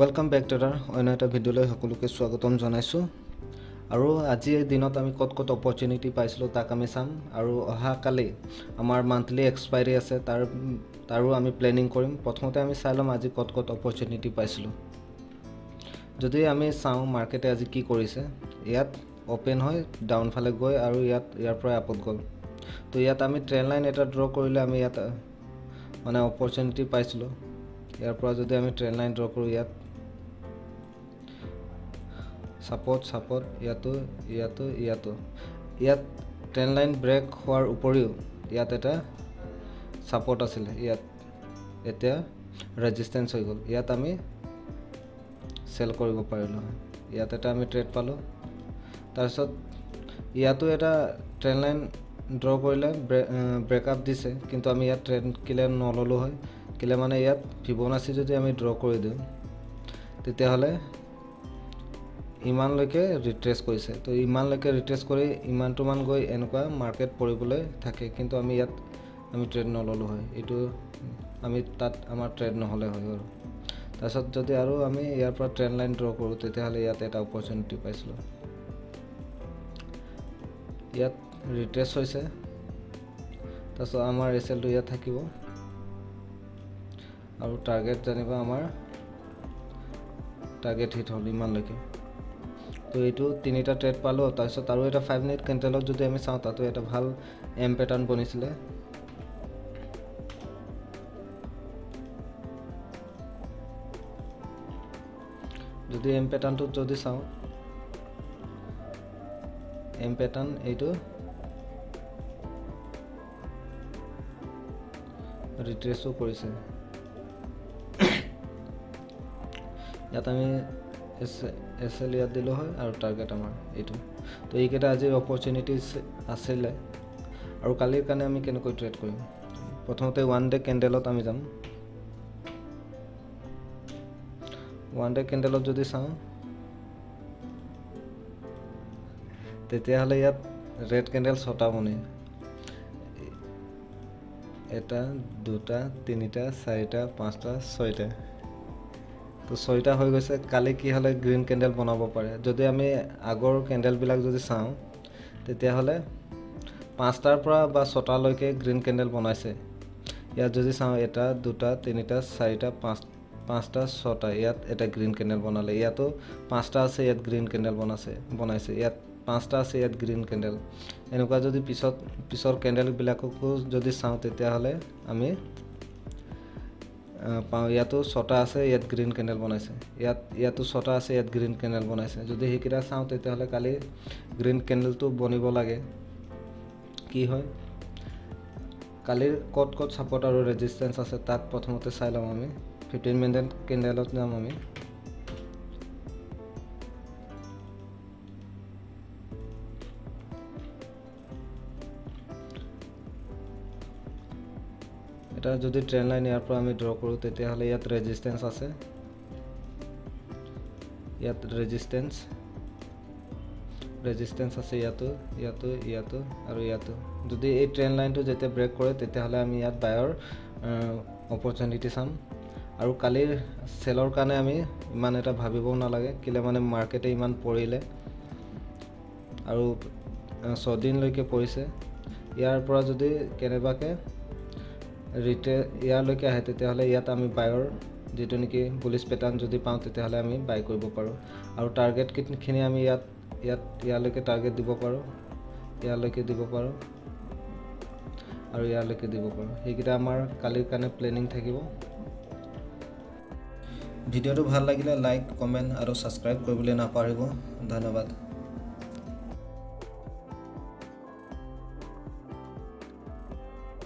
Welcome back to অন্য এটা ভিডিঅ'লৈ সকলোকে স্বাগতম জনাইছোঁ। আৰু আজিৰ দিনত আমি ক'ত ক'ত অপৰচুনিটি পাইছিলোঁ তাক আমি চাম। আৰু অহাকালি আমাৰ মান্থলি এক্সপাইৰী আছে, তাৰো আমি প্লেনিং কৰিম। প্ৰথমতে আমি চাই ল'ম আজি ক'ত ক'ত অপৰচুনিটি পাইছিলোঁ। যদি আমি চাওঁ মাৰ্কেটে আজি কি কৰিছে, ইয়াত অ'পেন হৈ ডাউনফালে গৈ আৰু ইয়াৰ পৰাই আপত গ'ল। তো ইয়াত আমি ট্ৰেণ্ড লাইন এটা ড্ৰ কৰিলে আমি ইয়াত মানে অপৰচুনিটি পাইছিলোঁ। ইয়াৰ পৰা যদি আমি ট্ৰেণ্ড লাইন ড্ৰ কৰোঁ, ইয়াত ছাপৰ্ট ছাপৰ্ট, ইয়াতো ইয়াতো ইয়াতো, ইয়াত ট্ৰেণ্ড লাইন ব্ৰেক হোৱাৰ উপৰিও ইয়াত এটা ছাপৰ্ট আছিলে, ইয়াত এতিয়া ৰেজিষ্টেঞ্চ হৈ গ'ল। ইয়াত আমি চেল কৰিব পাৰিলোঁ হয়, ইয়াত এটা আমি ট্ৰেড পালোঁ। তাৰপিছত ইয়াতো এটা ট্ৰেণ্ড লাইন ড্ৰ কৰিলে ব্ৰেকআপ দিছে, কিন্তু আমি ইয়াত ট্ৰেড কেলে নল'লোঁ হয়, কেলে মানে ইয়াত ফিবনাচি যদি আমি ড্ৰ কৰি দিওঁ তেতিয়াহ'লে ইমানলৈকে ৰিট্ৰেচ কৰিছে। তো ইমানলৈকে ৰিট্ৰেচ কৰি ইমানটোমান গৈ এনেকুৱা মাৰ্কেট পৰিবলৈ থাকে, কিন্তু আমি ইয়াত আমি ট্ৰেড নল'লোঁ হয়, এইটো আমি তাত আমাৰ ট্ৰেড নহ'লে হয়। আৰু তাৰপিছত যদি আৰু আমি ইয়াৰ পৰা ট্ৰেণ্ড লাইন ড্ৰ কৰোঁ তেতিয়াহ'লে ইয়াত এটা অপৰচুনিটি পাইছিলোঁ, ইয়াত ৰিট্ৰেচ হৈছে। তাৰপিছত আমাৰ এছ এলটো ইয়াত থাকিব আৰু টাৰ্গেট জানিবা আমাৰ টাৰ্গেট হিট হ'ল ইমানলৈকে। তো এইটো তিনিটা ট্ৰেড পালোঁ। তাৰপিছত আৰু এটা 5 মিনিট কেণ্ডেলত যদি আমি চাওঁ, তাতো এটা ভাল এম পেটাৰ্ণ বনিছিলে। যদি এম পেটাৰ্ণটোত যদি চাওঁ, এম পেটাৰ্ণ এইটো ৰিট্ৰেচো কৰিছে। ইয়াত আমি এছ এল ইয়াত দিলোঁ হয় আৰু টাৰ্গেট আমাৰ এইটো। তো এইকেইটা আজিৰ অপৰচুনিটিজ আছিলে। আৰু কালিৰ কাৰণে আমি কেনেকৈ ট্ৰেড কৰিম, প্ৰথমতে ওৱান ডে কেণ্ডেলত আমি যাম। ওৱান ডে কেণ্ডেলত যদি চাওঁ তেতিয়াহ'লে ইয়াত ৰেড কেণ্ডেল 6টা বনে, এটা দুটা তিনিটা চাৰিটা পাঁচটা ছয়টা। তো 6টা হৈ গৈছে। কালি কি হ'লে গ্ৰীণ কেণ্ডেল বনাব পাৰে। যদি আমি আগৰ কেণ্ডেলবিলাক যদি চাওঁ তেতিয়াহ'লে 5টাৰ পৰা বা 6টালৈকে গ্ৰীণ কেণ্ডেল বনাইছে। ইয়াত যদি চাওঁ এটা দুটা তিনিটা চাৰিটা পাঁচটা ছটা, ইয়াত এটা গ্ৰীণ কেণ্ডেল বনালে। ইয়াতো 5টা আছে, ইয়াত গ্ৰীণ কেণ্ডেল বনাইছে। ইয়াত 5টা আছে, ইয়াত গ্ৰীণ কেণ্ডেল। এনেকুৱা যদি পিছৰ কেণ্ডেলবিলাককো যদি চাওঁ তেতিয়াহ'লে আমি পাওঁ ইয়াতো 6টা আছে, ইয়াত গ্ৰীণ কেণ্ডেল বনাইছে। ইয়াতো 6টা আছে, ইয়াত গ্ৰীণ কেণ্ডেল বনাইছে। যদি সেইকেইটা চাওঁ তেতিয়াহ'লে কালি গ্ৰীণ কেণ্ডেলটো বনিব লাগে। কি হয় কালিৰ ক'ত ক'ত ছাপৰ্ট আৰু ৰেজিষ্টেঞ্চ আছে তাক প্ৰথমতে চাই ল'ম আমি। 15 মিনিট কেণ্ডেলত যাম আমি। এটা যদি ট্ৰেণ্ড লাইন ইয়াৰ পৰা আমি ড্ৰ কৰোঁ তেতিয়াহ'লে ইয়াত ৰেজিষ্টেঞ্চ আছে, ইয়াত ৰেজিষ্টেঞ্চ আছে, ইয়াতো ইয়াতো ইয়াতো আৰু ইয়াতো। যদি এই ট্ৰেণ্ড লাইনটো যেতিয়া ব্ৰেক কৰে তেতিয়াহ'লে আমি ইয়াত বায়ৰ অপৰচুনিটি চাম। আৰু কালিৰ চেলৰ কাৰণে আমি ইমান এটা ভাবিবও নালাগে, কেলৈ মানে মাৰ্কেটে ইমান পৰিলে আৰু 6 দিনলৈকে পৰিছে। ইয়াৰ পৰা যদি কেনেবাকৈ ইয়াৰলৈকে আহে তেতিয়াহ'লে ইয়াত আমি বায়ৰ যিটো নেকি বুলিছ পেটাৰ্ণ যদি পাওঁ তেতিয়াহ'লে আমি বাই কৰিব পাৰোঁ। আৰু টাৰ্গেটখিনি আমি ইয়াত ইয়াত ইয়ালৈকে টাৰ্গেট দিব পাৰোঁ, ইয়ালৈকে দিব পাৰোঁ আৰু ইয়ালৈকে দিব পাৰোঁ। সেইকেইটা আমাৰ কালিৰ কাৰণে প্লেনিং থাকিব। ভিডিঅ'টো ভাল লাগিলে লাইক, কমেণ্ট আৰু ছাবস্ক্ৰাইব কৰিবলৈ নাপাহৰিব। ধন্যবাদ।